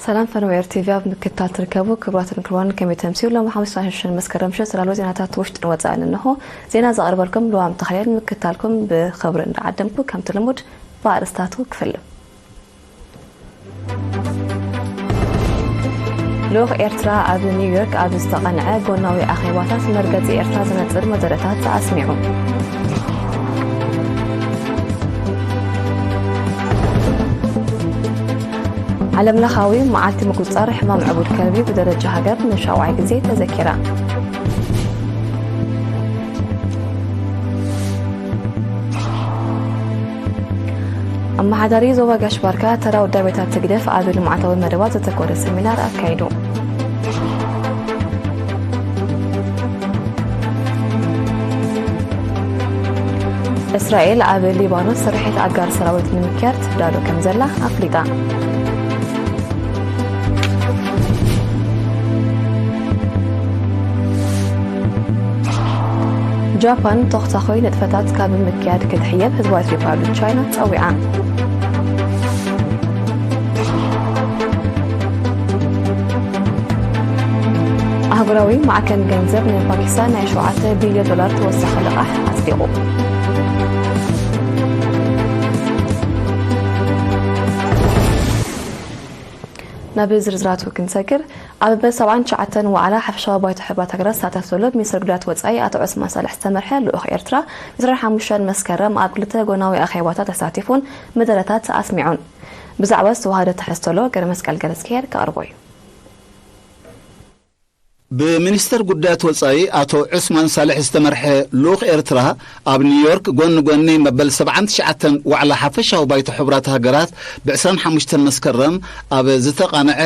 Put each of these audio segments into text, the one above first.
ሰላም ፈነወ ኤር ቲቪ ኣብ ምክትታል ትርከቡ ክቡራትን ክቡራን፣ ከመይ ተምስዩ? ሎም ሓሙስ ዕስራን ሽዱሽተን መስከረም ምሸት ዝላሎ ዜናታት ውሽጥን ወጻእን እንሆ። ዜና ዘቕርበልኩም ልዋም ተኽልየ፣ ንምክትታልኩም ብኽብሪ እንዳዓደምኩ፣ ከምቲ ልሙድ ብኣርእስታቱ ክፍልም። ልኡኽ ኤርትራ ኣብ ኒውዮርክ ኣብ ዝተቐንዐ ጎናዊ ኣኼባታት መርገጺ ኤርትራ ዝነጽር መደረታት ኣስሚዑ። ዓለምለኻዊ መዓልቲ ምቁጽጻር ሕማም ዕቡድ ከልቢ ብደረጃ ሃገር ንሻውዓይ ግዜ ተዘኪራ። ኣመሓዳሪ ዞባ ጋሽ ባርካ ተራ ውዳቤታት ህግደፍ ኣብ ልምዓታዊ መደባት ዘተኮረ ሰሚናር ኣካይዱ። እስራኤል ኣብ ሊባኖስ ስርሒት ኣጋር ሰራዊት ንምክያድ ትዳሎ ከም ዘላ ኣፍሊጣ። ጃፓን ተኹታኾይ ንጥፈታት ካብ ምክያድ ክትሕየብ ህዝባዊት ሪፓብሊክ ቻይና ጸዊዓ። ኣህጉራዊ ማዕከን ገንዘብ ንፓኪስታን ናይ ሸውዓተ ቢልዮን ዶላር ተወሳኺ ልቓሕ ኣጽዲቑ። ናብ ዝርዝራቱ ክንሰግር፣ ኣብ መበል ሰብዓን ትሽዓተን ዋዕላ ሓፈሻዊ ባይቶ ሕቡራት ሃገራት ዝሳተፍ ዘሎ ብሚኒስትር ጉዳያት ወጻኢ ኣቶ ዑስማን ሳልሕ ዝተመርሐ ልኡኽ ኤርትራ፣ ዕስራን ሓሙሽተን መስከረም ኣብ ክልተ ጎናዊ ኣኼባታት ተሳቲፉን መደረታት ኣስሚዑን። ብዛዕባ ዝተዋሃደ ትሕዝቶ ኣሎ ገረ መስቀል ገረዝግሄር ከቕርቦ እዩ። ብሚኒስተር ጉዳያት ወጻኢ ኣቶ ዑስማን ሳልሕ ዝተመርሐ ልኡኽ ኤርትራ ኣብ ኒውዮርክ ጎኒ ጎኒ መበል ሰብዓን ትሽዓተን ዋዕላ ሓፈሻዊ ባይቶ ሕቡራት ሃገራት ብዕስራን ሓሙሽተን መስከረም ኣብ ዝተቓንዐ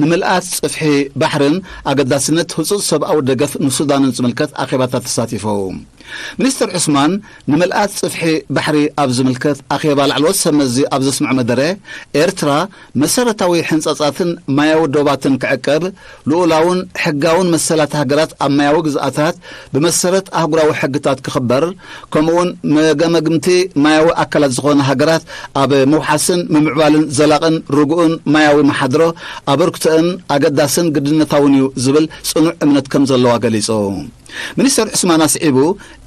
ንምልኣት ጽፍሒ ባሕርን ኣገዳስነት ህጹጽ ሰብኣዊ ደገፍ ንሱዳንን ዝምልከት ኣኼባታት ተሳቲፉ። ሚኒስተር ዑስማን ንምልኣት ጽፍሒ ባሕሪ ኣብ ዝምልከት ኣኼባ ላዕለዎት ሰብ መዚ ኣብ ዘስምዖ መደረ፣ ኤርትራ መሰረታዊ ሕንጻጻትን ማያዊ ዶባትን ክዕቀብ፣ ልኡላውን ሕጋውን መሰላት ሃገራት ኣብ ማያዊ ግዝኣታት ብመሰረት ኣህጉራዊ ሕግታት ክኽበር፣ ከምኡውን መገመግምቲ ማያዊ ኣካላት ዝኾነ ሃገራት ኣብ ምውሓስን ምምዕባልን ዘላቕን ርጉእን ማያዊ መሓድሮ ኣበርክቶአን ኣገዳስን ግድነታውን እዩ ዝብል ጽኑዕ እምነት ከም ዘለዋ ገሊጹ። ሚኒስተር ዑስማን ኣስዒቡ፣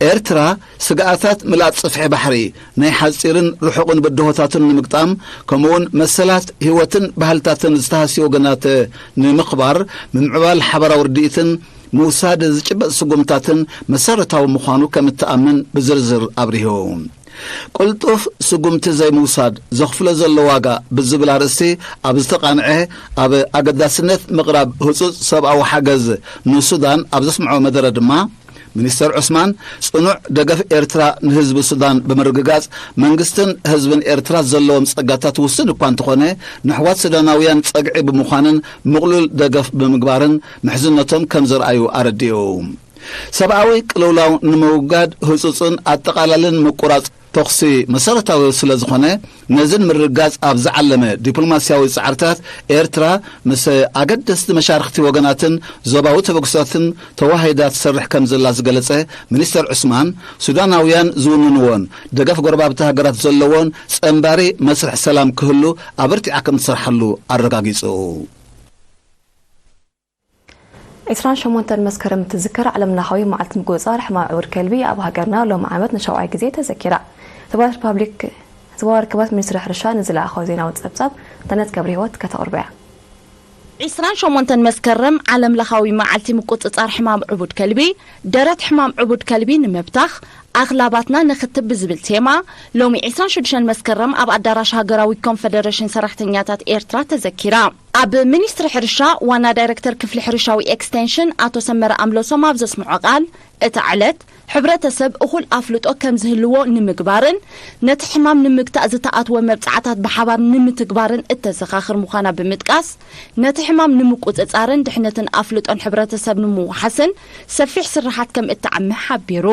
ኤርትራ ስግኣታት ምልኣት ጽፍሒ ባሕሪ፣ ናይ ሓጺርን ርሑቕን ብድሆታትን ንምግጣም፣ ከምኡውን መሰላት ህይወትን ባህልታትን ዝተሃስዩ ወገናት ንምኽባር፣ ምምዕባል ሓባራዊ ርድኢትን ምውሳድ ዝጭበጥ ስጉምታትን መሰረታዊ ምዃኑ ከም እትኣምን ብዝርዝር ኣብሪሁ። ቅልጡፍ ስጉምቲ ዘይምውሳድ ዘኽፍሎ ዘሎ ዋጋ ብዝብል ኣርእስቲ ኣብ ዝተቓንዐ ኣብ ኣገዳስነት ምቕራብ ህጹጽ ሰብኣዊ ሓገዝ ንሱዳን ኣብ ዘስምዖ መደረ ድማ፣ ሚኒስተር ዑስማን ጽኑዕ ደገፍ ኤርትራ ንህዝቢ ሱዳን ብምርግጋጽ፣ መንግስትን ህዝብን ኤርትራ ዘለዎም ጸጋታት ውሱን እኳ እንተኾነ፣ ንኣሕዋት ሱዳናውያን ጸግዒ ብምዃንን ምቕሉል ደገፍ ብምግባርን ምሕዝነቶም ከም ዘርኣዩ ኣረዲኡ። ሰብኣዊ ቅልውላው ንምውጋድ ህጹጽን ኣጠቓላልን ምቁራጽ ተኹሲ መሰረታዊ ስለ ዝኾነ፣ ነዚ ንምርግጋጽ ኣብ ዝዓለመ ዲፕሎማስያዊ ጻዕርታት ኤርትራ ምስ ኣገደስቲ መሻርኽቲ ወገናትን ዞባዊ ተበግሶታትን ተዋሂዳ ትሰርሕ ከም ዘላ ዝገለጸ ሚኒስተር ዑስማን፣ ሱዳናውያን ዝውንንዎን ደገፍ ጎረባብቲ ሃገራት ዘለዎን ጸንባሪ መስርሕ ሰላም ክህሉ ኣበርቲዓ ከም ትሰርሓሉ ኣረጋጊጹ። ዕስራን ሸሞንተን መስከረም እትዝከር ዓለምለኻዊ መዓልቲ ምቁጽጻር ሕማም ዕቡድ ከልቢ ኣብ ሃገርና ሎም ዓመት ንሻውዓይ ግዜ ተዘኪራ። ህዝባዊ ሪፓብሊክ፣ ህዝባዊ ርክባት ሚኒስትሪ ሕርሻ ንዝለኣኸ ዜናዊ ጸብጻብ፣ ተነት ገብረ ህይወት ከተቕርቦ እያ። ዕስራን ሸሞንተን መስከረም ዓለምለኻዊ መዓልቲ ምቁጽጻር ሕማም ዕቡድ ከልቢ፣ ደረት ሕማም ዕቡድ ከልቢ ንምብታኽ ኣኽላባትና ንኽትብ ብዝብል ቴማ፣ ሎሚ ዕስራን ሽዱሽተን መስከረም ኣብ ኣዳራሽ ሃገራዊ ኮንፈደሬሽን ሰራሕተኛታት ኤርትራ ተዘኪራ። ኣብ ሚኒስትሪ ሕርሻ ዋና ዳይረክተር ክፍሊ ሕርሻዊ ኤክስቴንሽን ኣቶ ሰመረ ኣምሎሶም ኣብ ዘስምዖ ቃል፣ እታ ዕለት ሕብረተሰብ እኹል ኣፍልጦ ከም ዝህልዎ ንምግባርን ነቲ ሕማም ንምግታእ ዝተኣትወ መብጻዕታት ብሓባር ንምትግባርን እተዘኻኽር ምዃና ብምጥቃስ፣ ነቲ ሕማም ንምቁጽጻርን ድሕነትን ኣፍልጦን ሕብረተሰብ ንምውሓስን ሰፊሕ ስራሓት ከም እትዓምህ ሓቢሩ።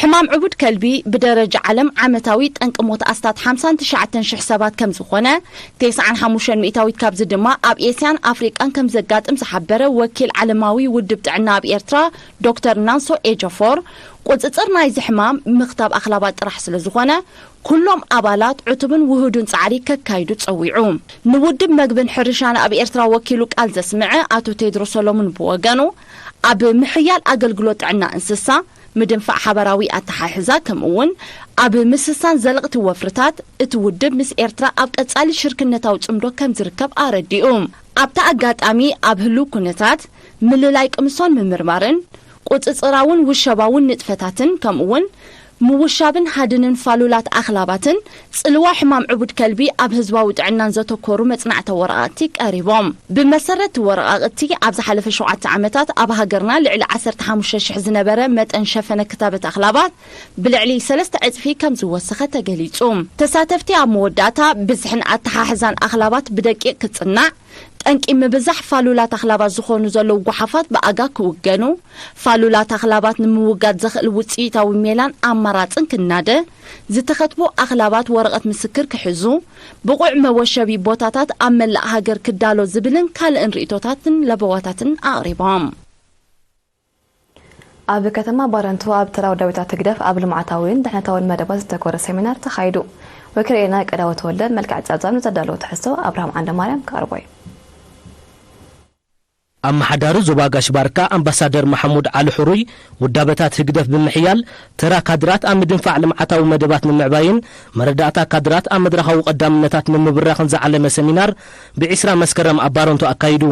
ሕማም ዕቡድ ከልቢ ብደረጃ ዓለም ዓመታዊ ጠንቂ ሞት ኣስታት ሓምሳን ትሽዓተን ሽሕ ሰባት ከም ዝኾነ፣ ተስዓን ሓሙሽተን ሚእታዊት ካብዚ ድማ ኣብ ኤስያን ኣፍሪቃን ከም ዘጋጥም ዝሓበረ ወኪል ዓለማዊ ውድብ ጥዕና ኣብ ኤርትራ ዶክተር ናንሶ ኤጀፎር፣ ቁጽጽር ናይዚ ሕማም ምኽታብ ኣኽላባት ጥራሕ ስለ ዝኾነ፣ ኩሎም ኣባላት ዕቱብን ውሁዱን ጻዕሪ ከካይዱ ጸዊዑ። ንውድብ መግብን ሕርሻን ኣብ ኤርትራ ወኪሉ ቃል ዘስምዐ ኣቶ ቴድሮስ ሰሎሙን ብወገኑ፣ ኣብ ምሕያል ኣገልግሎት ጥዕና እንስሳ፣ ምድንፋዕ ሓበራዊ ኣተሓሕዛ፣ ከምኡ እውን ኣብ ምስሳን ዘለቕቲ ወፍርታት እቲ ውድብ ምስ ኤርትራ ኣብ ቀጻሊ ሽርክነታዊ ጽምዶ ከም ዝርከብ ኣረዲኡ። ኣብቲ ኣጋጣሚ ኣብ ህሉው ኩነታት ምልላይ ቅምሶን ምምርማርን፣ ቁጽጽራውን ውሸባውን ንጥፈታትን፣ ከምኡ እውን ምውሻብን ሃድንን ፋሉላት ኣኽላባትን ጽልዋ ሕማም ዕቡድ ከልቢ ኣብ ህዝባዊ ጥዕናን ዘተኮሩ መጽናዕታዊ ወረቓቕቲ ቀሪቦም። ብመሰረት እቲ ወረቓቕቲ፣ ኣብ ዝሓለፈ ሸውዓተ ዓመታት ኣብ ሃገርና ልዕሊ ዓሰርተ ሓሙሽተ ሽሕ ዝነበረ መጠን ሸፈነ ክታበት ኣኽላባት ብልዕሊ ሰለስተ ዕጽፊ ከም ዝወሰኸ ተገሊጹ። ተሳተፍቲ ኣብ መወዳእታ፣ ብዝሕን ኣተሓሕዛን ኣኽላባት ብደቂቕ ክጽናዕ፣ ጠንቂ ምብዛሕ ፋሉላት ኣኽላባት ዝኾኑ ዘለዉ ጓሓፋት ብኣጋ ክውገኑ፣ ፋሉላት ኣኽላባት ንምውጋድ ዘኽእል ውጽኢታዊ ሜላን ኣማራጽን ክናደ፣ ዝተኸትቡ ኣኽላባት ወረቐት ምስክር ክሕዙ፣ ብቑዕ መወሸቢ ቦታታት ኣብ መላእ ሃገር ክዳሎ ዝብልን ካልእን ርእይቶታትን ለበዋታትን ኣቕሪቦም። ኣብ ከተማ ባረንቱ ኣብ ተራ ውዳቤታት ህግደፍ ኣብ ልምዓታዊን ድሕነታዊን መደባት ዝተኮረ ሰሚናር ተኻይዱ። ወኪል ኤና ቀዳወ ተወልደ መልክዕ ጸብጻብ ንዘዳለዎ ትሕዝቶ ኣብርሃም ዓንደማርያም ክቐርቦ እዩ። ኣመሓዳሪ ዞባ ጋሽ ባርካ ኣምባሳደር ማሕሙድ ዓሊ ሕሩይ፣ ውዳበታት ህግደፍ ብምሕያል፣ ተራ ካድራት ኣብ ምድንፋዕ ልምዓታዊ መደባት ንምዕባይን መረዳእታ ካድራት ኣብ መድረኻዊ ቀዳምነታት ንምብራኽን ዝዓለመ ሰሚናር ብዒስራ መስከረም ኣብ ባረንቱ ኣካይዱ።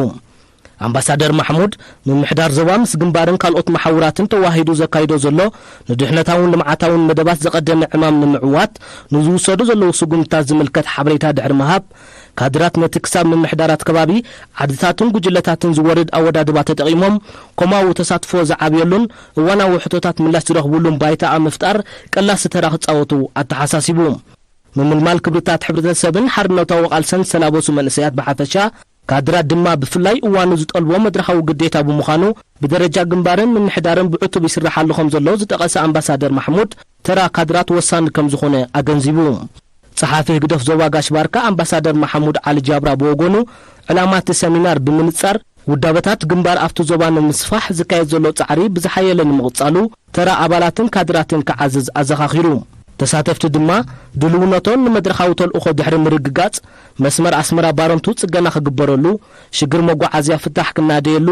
ኣምባሳደር ማሕሙድ፣ ምምሕዳር ዞባ ምስ ግንባርን ካልኦት መሓውራትን ተዋሂዱ ዘካይዶ ዘሎ ንድሕነታውን ልምዓታውን መደባት ዘቐደመ ዕማም ንምዕዋት ንዝውሰዱ ዘለዉ ስጉምትታት ዝምልከት ሓበሬታ ድሕሪ ምሃብ፣ ካድራት ነቲ ክሳብ ምምሕዳራት ከባቢ፣ ዓድታትን ጉጅለታትን ዝወርድ ኣወዳድባ ተጠቒሞም፣ ኮማዊ ተሳትፎ ዝዓብየሉን እዋናዊ ሕቶታት ምላሽ ዝረኽብሉን ባይታ ኣብ ምፍጣር ቀላሲ ተራ ክጻወቱ ኣተሓሳሲቡ። ምምልማል ክብርታት ሕብረተሰብን ሓርነታዊ ቃልሰን ዝተላበሱ መንእሰያት ብሓፈሻ፣ ካድራት ድማ ብፍላይ እዋኑ ዝጠልቦ መድረኻዊ ግዴታ ብምዃኑ፣ ብደረጃ ግንባርን ምምሕዳርን ብዕቱብ ይስራሓሉ ከም ዘሎ ዝጠቐሰ ኣምባሳደር ማሕሙድ፣ ተራ ካድራት ወሳኒ ከም ዝኾነ ኣገንዚቡ። ጸሓፊ ህግደፍ ዞባ ጋሽ ባርካ ኣምባሳደር ማሕሙድ ዓሊ ጃብራ ብወገኑ፣ ዕላማ እቲ ሰሚናር ብምንጻር፣ ውዳበታት ግንባር ኣብቲ ዞባ ንምስፋሕ ዝካየድ ዘሎ ጻዕሪ ብዝሓየለ ንምቕጻሉ፣ ተራ ኣባላትን ካድራትን ክዓዝዝ ኣዘኻኺሩ። ተሳተፍቲ ድማ፣ ድልውነቶም ንመድረኻዊ ተልእኾ ድሕሪ ምርግጋጽ፣ መስመር ኣስመራ ባረንቱ ጽገና ክግበረሉ፣ ሽግር መጓዓዝያ ፍታሕ ክናደየሉ፣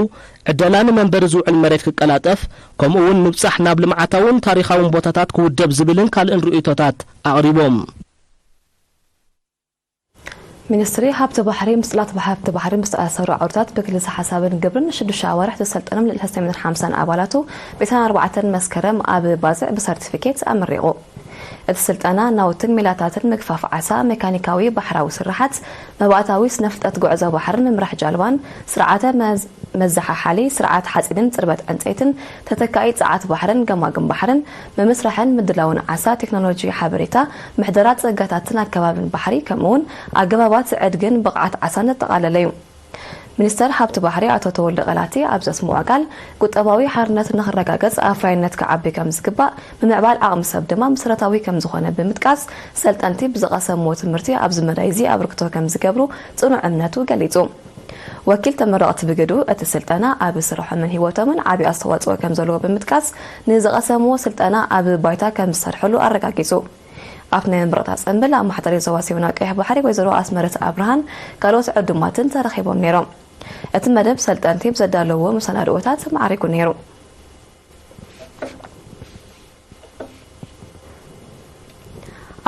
ዕደላ ንመንበሪ ዝውዕል መሬት ክቀላጠፍ፣ ከምኡ እውን ምብጻሕ ናብ ልምዓታውን ታሪኻውን ቦታታት ክውደብ ዝብልን ካልእን ርእይቶታት ኣቕሪቦም። ሚኒስትሪ ሃብቲ ባሕሪ ምስ ጽላት ሃብቲ ባሕሪ ምስ ዝተኣሳሰሩ ኣውርታት ብክልሰ ሓሳብን ግብርን ሽዱሽተ ኣዋርሕ ዝሰልጠኖም ልዕሊ ሰለስተ ሚእትን ሓምሳን ኣባላቱ ብዒስራን ኣርባዕተን መስከረም ኣብ ባጽዕ ብሰርቲፊኬት ኣመሪቑ። እቲ ስልጠና ናውትን ሜላታትን ምግፋፍ ዓሳ፣ ሜካኒካዊ ባሕራዊ ስርሓት፣ መባእታዊ ስነ-ፍልጠት ጉዕዞ ባሕርን ምምራሕ ጃልባን፣ ስርዓተ መዝ-፣ መዘሓሓሊ፣ ስርዓት ሓጺንን ጽርበት ዕንጸይትን፣ ተተካኢ ጸዓት ባሕርን ገማግም ባሕርን፣ ምምስራሕን ምድላውን ዓሳ፣ ቴክኖሎጂ ሓበሬታ፣ ምሕደራ ጸጋታትን ኣከባብን ባሕሪ፣ ከምኡውን ኣገባባት ዕድግን ብቕዓት ዓሳን ዘጠቓለለ እዩ። ሚኒስተር ሃብቲ ባሕሪ ኣቶ ተወልደ ቀላቲ ኣብ ዘስምዖ ቃል፣ ቁጠባዊ ሓርነት ንኽረጋገጽ ኣፍራይነት ክዓቢ ከም ዝግባእ፣ ምምዕባል ዓቕሚ ሰብ ድማ መሰረታዊ ከም ዝኾነ ብምጥቃስ፣ ሰልጠንቲ ብዝቐሰምዎ ትምህርቲ ኣብዚ መዳይ እዚ ኣበርክቶ ከም ዝገብሩ ጽኑዕ እምነቱ ገሊጹ። ወኪል ተመረቕቲ ብግዱ፣ እቲ ስልጠና ኣብ ስርሖምን ህይወቶምን ዓቢ ኣስተዋጽኦ ከም ዘለዎ ብምጥቃስ፣ ንዝቐሰምዎ ስልጠና ኣብ ባይታ ከም ዝሰርሕሉ ኣረጋጊጹ። ኣብቲ ናይ መመረቕታ ጽምብል፣ ኣመሓዳሪ ዞባ ሰሜናዊ ቀይሕ ባሕሪ ወይዘሮ ኣስመረት ኣብርሃን ካልኦት ዕዱማትን ተረኺቦም ነይሮም። እቲ መደብ ሰልጠንቲ ብዘዳለውዎ መሰናድኦታት ማዕሪጉ ነይሩ።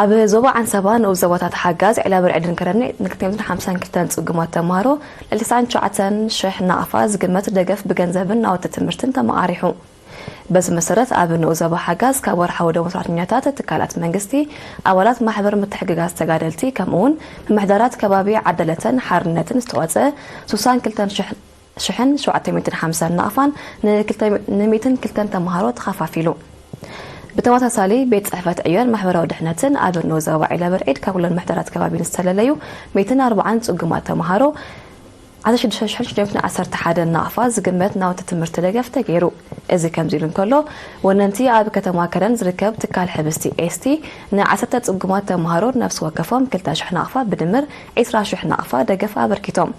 ኣብ ዞባ ዓንሰባ ንኡስ ዞባታት ሓጋዝ ዒላበርዕድን ከረኒ ንክልተ ሚእትን ሓምሳን ክልተን ጽጉማት ተምሃሮ ልዕሊ ተስዓን ትሽዓተን ሽሕ ናቕፋ ዝግመት ደገፍ ብገንዘብን ናውቲ ትምህርትን ተመቓሪሑ። በዚ መሰረት፣ ኣብ ንኡስ ዞባ ሓጋዝ ካብ ወርሓዊ ደሞዝ ሰራሕተኛታት፣ ትካላት መንግስቲ፣ ኣባላት ማሕበር ምትሕግጋዝ ተጋደልቲ፣ ከምኡውን ምምሕዳራት ከባቢ ዓደለተን ሓርነትን ዝተዋጽአ ስሳን ክልተን ሽሕ ሽሕን ሸውዓተ ሚእትን ሓምሳን ናቕፋን ንክልተ፣ ንሚእትን ክልተን ተምሃሮ ተኸፋፊሉ። ብተመሳሳሊ፣ ቤት ጽሕፈት ዕዮን ማሕበራዊ ድሕነትን ኣብ ንኡስ ዞባ ዒላበርዒድ ካብ ኩለን ምሕደራት ከባቢ ዝተለለዩ ሚእትን ኣርባዓን ጽጉማት ተምሃሮ ዓሰርተ ሽዱሽተ ሽሕ ሽዱሽተ ሚእትን ዓሰርተ ሓደ ናቕፋ ዝግመት ናውቲ ትምህርቲ ደገፍ ተገይሩ። እዚ ከምዚ ኢሉ እንከሎ፣ ወነንቲ ኣብ ከተማ ከረን ዝርከብ ትካል ሕብስቲ ኤስቲ ንዓሰርተ ጽጉማት ተምሃሮ ነፍሲ ወከፎም ክልተ ሽሕ ናቕፋ ብድምር ዒስራ ሽሕ ናቕፋ ደገፍ ኣበርኪቶም።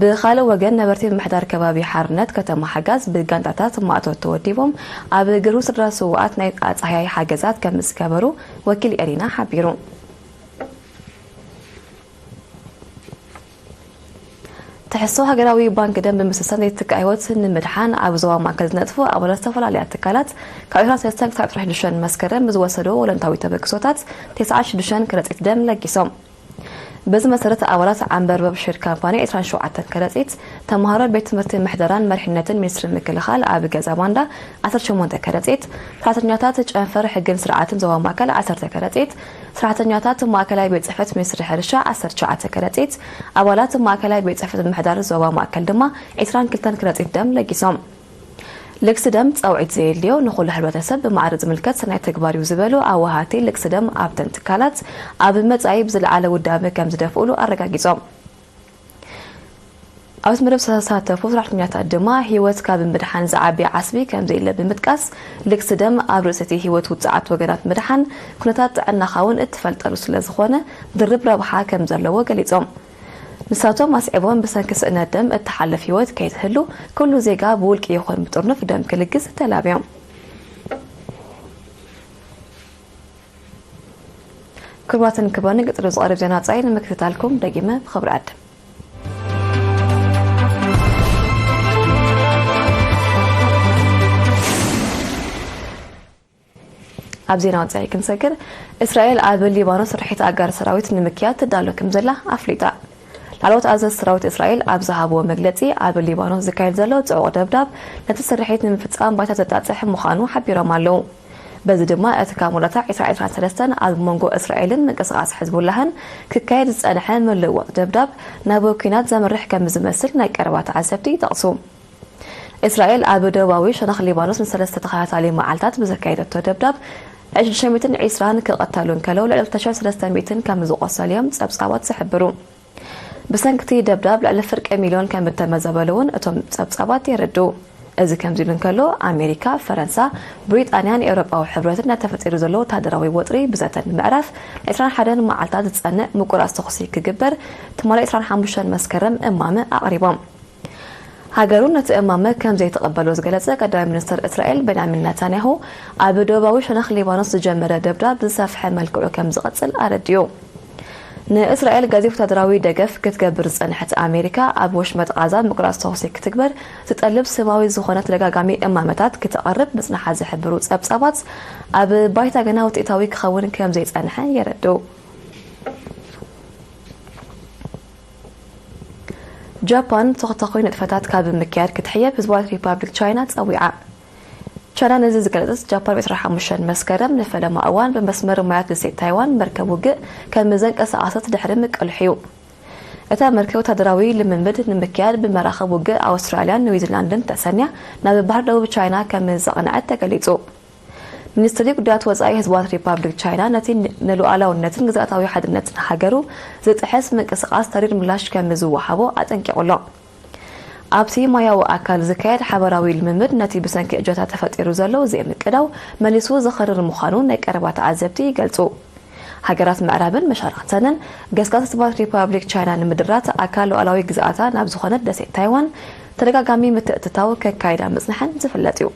ብኻልእ ወገን፣ ነበርቲ ምምሕዳር ከባቢ ሓርነት ከተማ ሓጋዝ ብጋንታታት ማእቶት ተወዲቦም ኣብ ግሩ ስድራ ስውኣት ናይ ኣጻህያይ ሓገዛት ከም ዝገበሩ ወኪል ኤሪና ሓቢሩ። ትሕዝቶ ሃገራዊ ባንክ ደም ብምስሳን ዘይትካእ ህይወት ንምድሓን ኣብ ዞባ ማእከል ዝነጥፉ ኣባላት ዝተፈላለያ ትካላት ካብ ዕስራን ሰለስተን ክሳብ ዕስራን ሽዱሽተን መስከረም ብዝወሰዶ ወለንታዊ ተበግሶታት ተስዓን ሽዱሽተን ከረጺት ደም ለጊሶም። በዚ መሰረት ኣባላት ዓንበርበብ ሼድ ካምፓኒ ዕስራን ሸውዓተን ከረጺት፣ ተምሃሮ ቤት ትምህርቲ ምሕደራን መሪሕነትን ሚኒስትሪ ምክልኻል ኣብ ገዛ ባንዳ ዓሰርተ ሸሞንተ ከረጺት፣ ሰራሕተኛታት ጨንፈር ሕግን ስርዓትን ዞባ ማእከል ዓሰርተ ከረጺት፣ ሰራሕተኛታት ማእከላይ ቤት ጽሕፈት ሚኒስትሪ ሕርሻ ዓሰርተ ትሽዓተ ከረጺት፣ ኣባላት ማእከላይ ቤት ጽሕፈት ምምሕዳር ዞባ ማእከል ድማ ዕስራን ክልተን ከረጺት ደም ለጊሶም። ልግሲ ደም ጻውዒት ዘየድልዮ ንኹሉ ሕብረተሰብ ብማዕረ ዝምልከት ሰናይ ተግባር እዩ ዝበሉ ኣወሃቲ ልግሲ ደም ኣብተን ትካላት ኣብ መጻኢ ብዝለዓለ ውዳበ ከም ዝደፍኡሉ ኣረጋጊጾም። ኣብዚ መደብ ዝተሳተፉ ሰራሕተኛታት ድማ ህይወት ካብ ምድሓን ዝዓቢ ዓስቢ ከም ዘየለ ብምጥቃስ፣ ልግሲ ደም ኣብ ርእሲ እቲ ህይወት ውጽዓት ወገናት ምድሓን ኩነታት ጥዕናኻ እውን እትፈልጠሉ ስለ ዝኾነ ድርብ ረብሓ ከም ዘለዎ ገሊጾም። ንሳቶም ኣስዒቦም ብሰንኪ ስእነት ደም እትሓልፍ ህይወት ከይትህሉ ኩሉ ዜጋ ብውልቂ ይኹን ብጥርኑፍ ደም ክልግስ ተላብዮም። ክቡራትን ክቡራንን፣ ቀጺሉ ዝቐርብ ዜና ወጻኢ ንምክትታልኩም ደጊመ ብኽብሪ ዕድም። ኣብ ዜና ወጻኢ ክንሰግር፣ እስራኤል ኣብ ሊባኖስ ስርሒት ኣጋር ሰራዊት ንምክያድ ትዳሎ ከም ዘላ ኣፍሊጣ። ላዕለዎት ኣዘዝቲ ሰራዊት እስራኤል ኣብ ዝሃብዎ መግለጺ፣ ኣብ ሊባኖስ ዝካየድ ዘሎ ጽዑቕ ደብዳብ ነቲ ስርሒት ንምፍጻም ባይታ ዘጣጥሕ ምዃኑ ሓቢሮም ኣለዉ። በዚ ድማ እቲ ካብ መወዳእታ ዕስራ ዕስራን ሰለስተን ኣብ መንጎ እስራኤልን ምንቅስቓስ ሕዝቡላህን ክካየድ ዝጸንሐ ምልውዋጥ ደብዳብ ናብ ኲናት ዘምርሕ ከም ዝመስል ናይ ቀረባ ተዓዘብቲ ይጠቕሱ። እስራኤል ኣብ ደቡባዊ ሸነኽ ሊባኖስ ንሰለስተ ተኸታታሊ መዓልታት ብዘካየደቶ ደብዳብ ዕስራ ሚእትን ዕስራን ክቐተሉ እንከለዉ ልዕሊ ክልተ ሽሕን ሰለስተ ሚእትን ከም ዝቖሰሉ እዮም ጸብጻባት ዝሕብሩ። ብሰንኪ እቲ ደብዳብ ልዕሊ ፍርቂ ሚልዮን ከም እተመዘበሉ እውን እቶም ጸብጻባት የረድኡ። እዚ ከምዚ ኢሉ እንከሎ፣ ኣሜሪካ፣ ፈረንሳ፣ ብሪጣንያን ኤውሮጳዊ ሕብረትን ነቲ ተፈጢሩ ዘሎ ወተሃደራዊ ወጥሪ ብዘተ ንምዕራፍ ዕስራን ሓደን መዓልታት ዝጸንዕ ምቁራጽ ተኹሲ ክግበር ትማሊ ዕስራን ሓሙሽተን መስከረም እማመ ኣቕሪቦም። ሃገሩ ነቲ እማመ ከም ዘይትቕበሎ ዝገለጸ ቀዳማይ ሚኒስተር እስራኤል ቤንያሚን ነታንያሁ፣ ኣብ ደቡባዊ ሸነኽ ሊባኖስ ዝጀመረ ደብዳብ ብዝሰፍሐ መልክዑ ከም ዝቐጽል ኣረዲኡ። ንእስራኤል ገዚፍ ወታደራዊ ደገፍ ክትገብር ዝጸንሐት ኣሜሪካ፣ ኣብ ወሽመጥ ቓዛ ምቁራጽ ተኹሲ ክትግበር ዝጠልብ ስማዊ ዝኾነ ተደጋጋሚ እማመታት ክተቕርብ ምጽንሓ ዝሕብሩ ጸብጻባት፣ ኣብ ባይታ ግና ውጽኢታዊ ክኸውን ከም ዘይጸንሐ የረድኡ። ጃፓን ተኸታታሊ ንጥፈታት ካብ ምክያድ ክትሕየብ ህዝባዊት ሪፓብሊክ ቻይና ጸዊዓ። ቻይና ነዚ ዝገለጸት፣ ጃፓን ብ ዕስራን ሓሙሽተን መስከረም ንፈለማ እዋን ብመስመር ማያት ደሴት ታይዋን መርከብ ውግእ ከም ዘንቀሳቐሰት ድሕሪ ምቅልሑ እዩ። እታ መርከብ ወታደራዊ ልምምድ ንምክያድ ብመራኽብ ውግእ ኣውስትራልያን ኒውዚላንድን ተሰንያ ናብ ባሕሪ ደቡብ ቻይና ከም ዘቕንዐት ተገሊጹ። ሚኒስትሪ ጉዳያት ወጻኢ ህዝባዊት ሪፓብሊክ ቻይና ነቲ ንሉዓላውነትን ግዝኣታዊ ሓድነትን ሃገሩ ዝጥሕስ ምንቅስቓስ ተሪር ምላሽ ከም ዝወሃቦ ኣጠንቂቑ ኣሎ። ኣብቲ ማያዊ ኣካል ዝካየድ ሓበራዊ ልምምድ፣ ነቲ ብሰንኪ እጀታ ተፈጢሩ ዘሎ ዘይምቅዳው መሊሱ ዘኸርር ምዃኑ ናይ ቀረባ ተዓዘብቲ ይገልጹ። ሃገራት ምዕራብን መሻርኽተንን፣ ገስጋስ ህዝባዊት ሪፓብሊክ ቻይና ንምድራት ኣካል ሉዓላዊ ግዝኣታ ናብ ዝኾነት ደሴት ታይዋን ተደጋጋሚ ምትእትታው ከካይዳ ምጽንሐን ዝፍለጥ እዩ።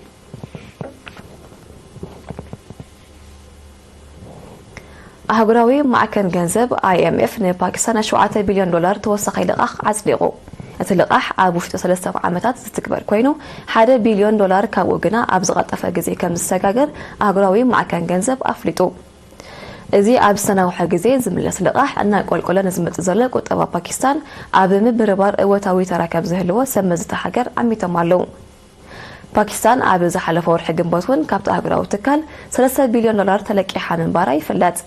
ኣህጉራዊ ማዕከን ገንዘብ ኣይ ኤም ኤፍ ንፓኪስታን ናይ ሸውዓተ ቢልዮን ዶላር ተወሳኺ ልቓሕ ኣጽዲቑ። እቲ ልቓሕ ኣብ ውሽጢ ሰለስተ ዓመታት ዝትግበር ኮይኑ፣ ሓደ ቢልዮን ዶላር ካብኡ ግና ኣብ ዝቐልጠፈ ግዜ ከም ዝሰጋገር ኣህጉራዊ ማዕከን ገንዘብ ኣፍሊጡ። እዚ ኣብ ዝተናውሐ ግዜ ዝምለስ ልቓሕ እናቆልቆለ ንዝመጽእ ዘሎ ቁጠባ ፓኪስታን ኣብ ምብርባር እወታዊ ተራ ከም ዝህልዎ ሰብ መዚ እታ ሃገር ኣሚቶም ኣለዉ። ፓኪስታን ኣብ ዝሓለፈ ወርሒ ግንቦት እውን ካብቲ ኣህጉራዊ ትካል ሰለስተ ቢልዮን ዶላር ተለቂሓ ምንባራ ይፍለጥ።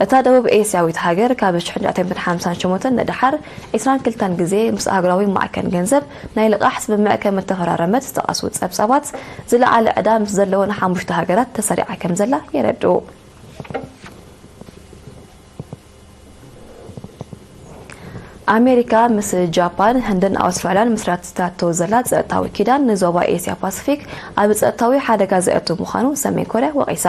እታ ደቡብ ኤስያዊት ሃገር ካብ ሽሕን ትሽዓተ ሚእትን ሓምሳን ሸሞንተን ንደሓር ዕስራን ክልተን ግዜ ምስ ኣህጉራዊ ማዕከን ገንዘብ ናይ ልቓሕ ስምምዕ ከም እተፈራረመት ዝጠቐሱ ጸብጻባት፣ ዝለዓለ ዕዳ ምስ ዘለወን ሓሙሽተ ሃገራት ተሰሪዓ ከም ዘላ የረድኡ። ኣሜሪካ ምስ ጃፓን፣ ህንድን ኣውስትራልያን ምስራትታቶ ዘላ ጸጥታዊ ኪዳን ንዞባ ኤስያ ፓሲፊክ ኣብ ጸጥታዊ ሓደጋ ዘእቱ ምዃኑ ሰሜን ኮርያ ወቒሳ።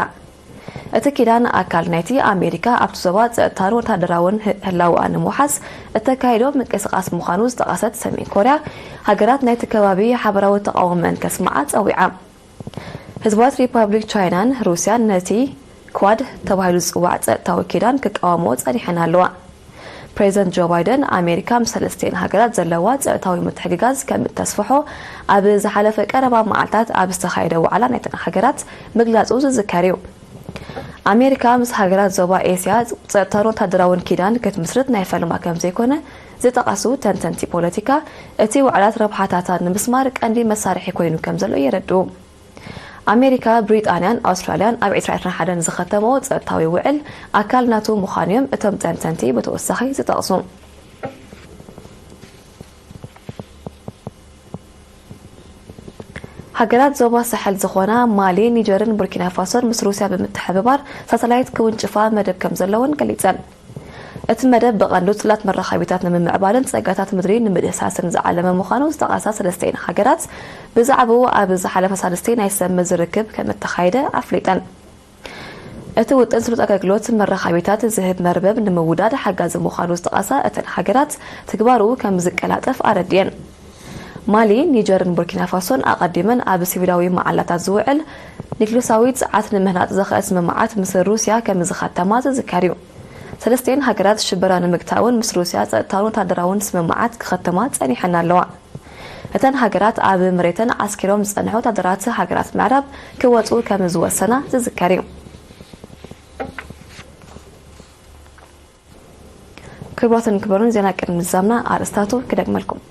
እቲ ኪዳን ኣካል ናይቲ ኣሜሪካ ኣብቲ ዞባ ጸጥታን ወታደራውን ህ-፣ ህላውኣ ንምውሓስ እተካይዶ ምንቅስቓስ ምዃኑ ዝጠቐሰት ሰሜን ኮርያ፣ ሃገራት ናይቲ ከባቢ ሓበራዊ ተቓውሞአን ከስምዓ ጸዊዓ። ህዝባት ሪፓብሊክ ቻይናን ሩስያን ነቲ ኳድ ተባሂሉ ዝጽዋዕ ጸጥታዊ ኪዳን ክቃወምዎ ጸኒሐን ኣለዋ። ፕሬዚደንት ጆ ባይደን ኣሜሪካ ምስ ሰለስቲኤን ሃገራት ዘለዋ ጸጥታዊ ምትሕግጋዝ ከም እተስፍሖ ኣብ ዝሓለፈ ቀረባ መዓልታት ኣብ ዝተኻየደ ዋዕላ ናይተን ሃገራት ምግላጹ ዝዝከር እዩ። ኣሜሪካ ምስ ሃገራት ዞባ ኤስያ ጸጥታን ወታደራውን ኪዳን ክትምስርት ናይ ፈልማ ከም ዘይኮነ ዝጠቐሱ ተንተንቲ ፖለቲካ፣ እቲ ዋዕላት ረብሓታታ ንምስማር ቀንዲ መሳርሒ ኮይኑ ከም ዘሎ የረድኡ። ኣሜሪካ፣ ብሪጣንያን ኣውስትራልያን ኣብ ዕስራ ዕስራን ሓደን ዝኸተመኦ ጸጥታዊ ውዕል ኣካል ናቱ ምዃኑ እዮም እቶም ተንተንቲ ብተወሳኺ ዝጠቕሱ። ሃገራት ዞባ ሳሕል ዝኾና ማሊ፣ ኒጀርን ቡርኪና ፋሶን ምስ ሩስያ ብምትሕብባር ሳተላይት ክውንጭፋ መደብ ከም ዘለወን ገሊጸን። እቲ መደብ ብቐንዱ ጽላት መራኸቢታት ንምምዕባልን ጸጋታት ምድሪ ንምድህሳስን ዝዓለመ ምዃኑ ዝጠቐሳ ሰለስተን ሃገራት፣ ብዛዕባኡ ኣብ ዝሓለፈ ሳልስቲ ናይ ሰብ መዚ ርክብ ከም እተኻየደ ኣፍሊጠን። እቲ ውጥን ስሉጥ ኣገልግሎት መራኸቢታት ዝህብ መርበብ ንምውዳድ ሓጋዚ ምዃኑ ዝጠቐሳ እተን ሃገራት፣ ትግባሩ ከም ዝቀላጠፍ ኣረድየን። ማሊ፣ ኒጀርን ቡርኪና ፋሶን ኣቐዲመን ኣብ ሲቪላዊ መዓላታት ዝውዕል ኒክሉሳዊ ጸዓት ንምህናጽ ዘኽእል ስምምዓት ምስ ሩስያ ከም ዝኸተማ ዝዝከር እዩ። ሰለስቲኤን ሃገራት ሽበራ ንምግታእውን ምስ ሩስያ ጸጥታውን ወታደራውን ስምምዓት ክኸተማ ጸኒሐን ኣለዋ። እተን ሃገራት ኣብ መሬተን ዓስኪሮም ዝጸንሑ ወታደራት ሃገራት ምዕራብ ክወጹ ከም ዝወሰና ዝዝከር እዩ። ክቡራትን ክቡራን፣ ዜና ቅድሚ ምዝዛምና ኣርእስታቱ ክደግመልኩም።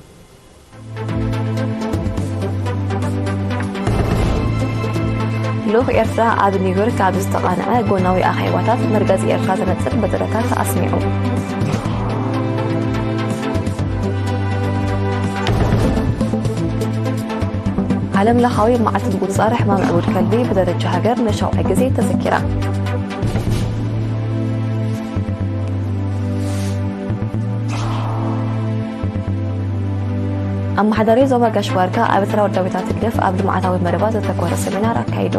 ልኡኽ ኤርትራ ኣብ ኒውዮርክ ኣብ ዝተቓንዐ ጎናዊ ኣኼባታት መርገጺ ኤርትራ ዘነጽር መደረታት ኣስሚዑ። ዓለም ለኻዊ መዓልቲ ምቁጽጻር ሕማም ዕቡድ ከልቢ ብደረጃ ሃገር ንሻውዓይ ግዜ ተዘኪራ። ኣመሓዳሪ ዞባ ጋሽ ባርካ ኣብ ኤርትራ ወዳቤታት ህግደፍ ኣብ ልምዓታዊ መደባት ዘተኮረ ሰሚናር ኣካይዱ።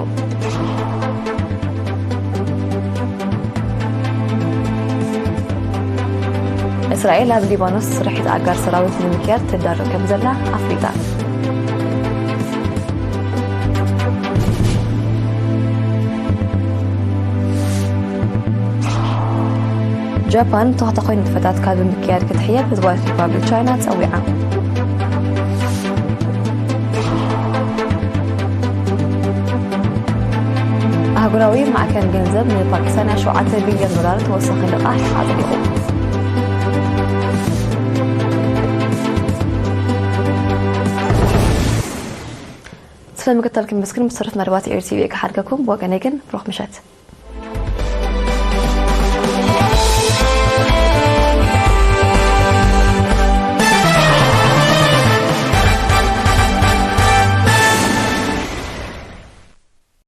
እስራኤል ኣብ ሊባኖስ ስርሒት ኣጋር ሰራዊት ንምክያድ ትዳረግ ከም ዘላ ኣፍሊጣ። ጃፓን ተኸታኾይ ንጥፈታት ካብ ምክያድ ክትሕየብ ህዝባዊት ሪፓብሊክ ቻይና ጸዊዓ። ኣህጉራዊ ማዕከን ገንዘብ ንፓኪስታን ሸውዓተ ቢልዮን ዶላር ተወሳኺ ልቓሕ ኣጽዲቑ። ስለ ምክትታልኩም የመስግን። ብሰሩት መደባት ኤሪ ቲቪ ክሓድገኩም። ብወገነይ ግን ብሩኽ ምሸት።